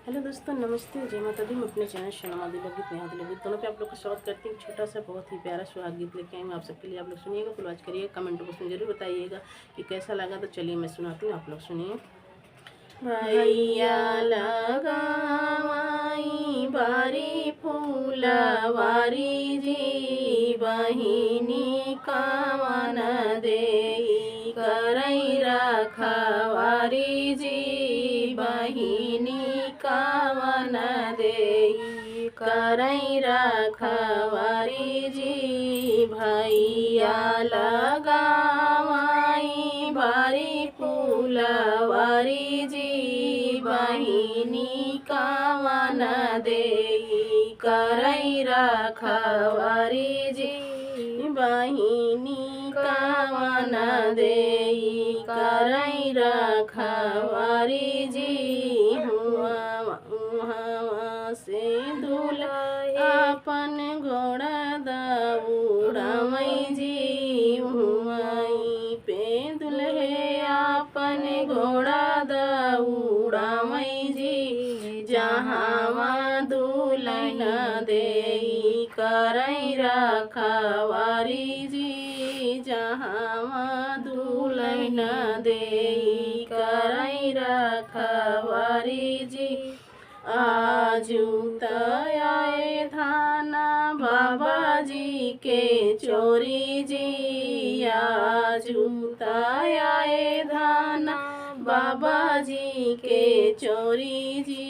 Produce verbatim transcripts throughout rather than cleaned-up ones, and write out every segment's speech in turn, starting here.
हेलो दोस्तों, नमस्ते, जय माता दी। मैं अपने चैनल शनमा दुलगीत, नेहा दुलगीत दोनों पे आप लोग का स्वागत करती हूँ। छोटा सा बहुत ही प्यारा सुहाग गीत लेके आई हूँ आप सबके लिए। आप लोग सुनिएगा, फुल वॉच करिएगा, कमेंट बॉक्स में जरूर बताइएगा कि कैसा लगा। तो चलिए मैं सुनाती हूँ, आप लोग सुनिए। भैया लगावाई बारी फूलवारी जी, बहिनी कावन देई करई रखवारी जी, बहिनी कावन देई करई रखवारी जी। भैया लगावाई बारी फूलवारी जी, बहिनी कावन देई करई रखवारी जी, बहिनी कावन देई करई रखवारी जी। हुआ उहवा से दूल्हा आपन घोड़ा दौड़ावई जी, हुआई पे दुल्हे आपन घोड़ा दौड़ावई जी, जहाँवा दुलहिन देई करई रखवारी जी, जहाँवा दुलहिन देई करई रखवारी जी। आजू त आए धाना बाबा जी के चोरी जी, आजू त आए धाना बाबा जी के चोरी जी।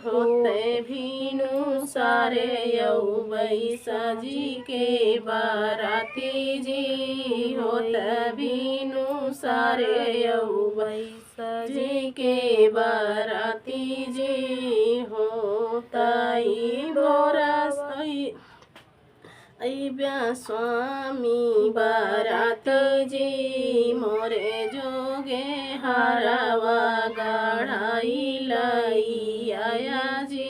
होते भीनु सारे अउबई सजी के बाराती जी, होते भीनु सारे अउबई सजी के बाराती जी। होतई भोरा सई अइब्या स्वामी बाराती जी, मोरे जोगे हरवा गढ़ाई लई आया जी,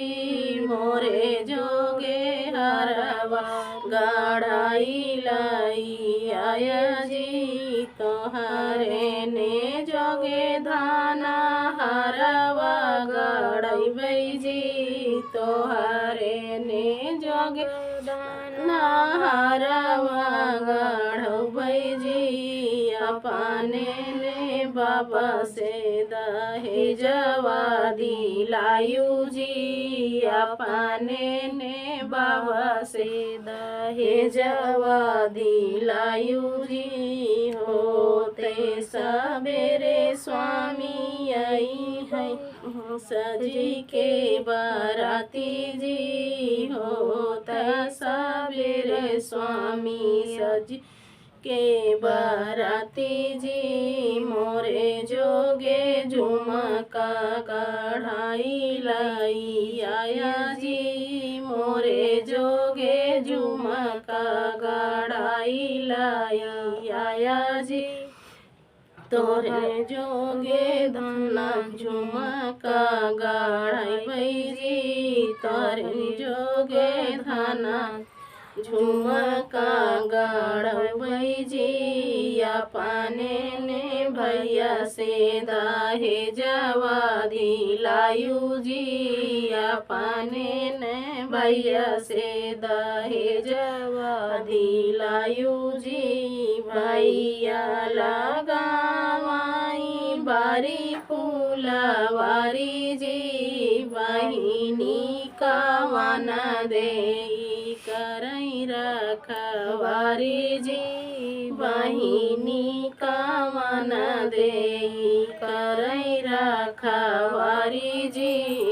मोरे जोगे हरवा गढ़ाई लई आया जी। तोहरे ने जोगे धाना हरवा गढ़ई बई जी, तोहरे ने जोगे धाना हरवा गढ़ई बई जी। अपने ने बाबा से दहेजवा दिलायु जी, अपने ने बाबा से दहेजवा दिलायु जी। होते सबेरे स्वामी अइहैं सजी के बाराती जी, होते सबेरे स्वामी सजी के बाराती जी। मोरे जोगे झुमका गढ़ाई लई आया जी, मोरे जोगे झुमका गढ़ाई लई आया जी। तोरे जोगे धाना झुमका गढ़ई बई जी, तोरे जोगे धाना झुमका गढ़ई बई जी। अपने ने भैया से दहेजवा दिलायु जी, अपने ने भैया से दहेजवा दिलायु जी। भैया लगावाई बारी फूलवारी जी, बहिनी कावन देई करई रखवारी जी, बहिनी कावन देई करई रखवारी जी।